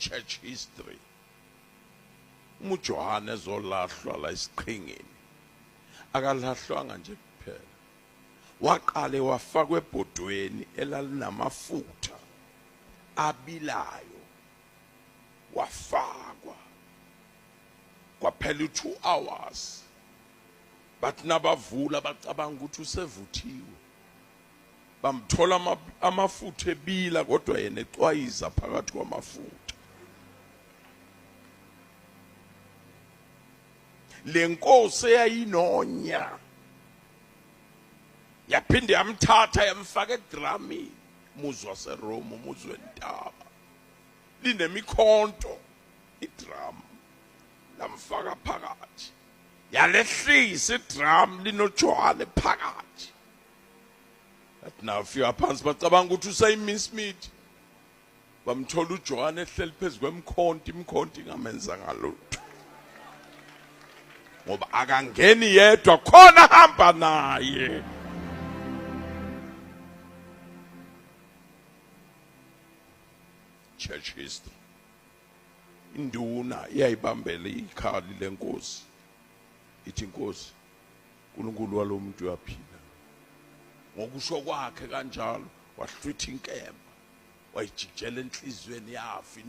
Church history. Uma uJohane ezolahlwa la esiqhingini, akalahlwanga nje kuphela, waqale wafakwa ebhodweni elalinamafutha abilayo, wafakwa kwaphela u-2 hours. Bathi nabavula bacabanga ukuthi usevuthiwe, bamthola amafutha ebila, kodwa yena ecwayiza phakathi kwamafutha. Le nkosi eyayinonya yaphinde yamthatha yamfaka edramini, umuzi waseRome, umuzi wentaba, linemikhonto idrum, lamfaka phakathi, yalehlisa idrum linoJohane phakathi. Athi nafika phansi bacabanga ukuthi useyimincemeat, bamthola uJohane ehleli phezu kwemkhonto, imkhonto ingamenza ngalutho ngoba akangeni yedwa, khona hamba naye. Church history. Induna iyayibambela ikhali lenkosi, ithi inkosi, uNkulunkulu walomuntu uyaphila. Ngokusho kwakhe kanjalo wahlwitha inkemba wayijikijela enhliziyweni, yafa.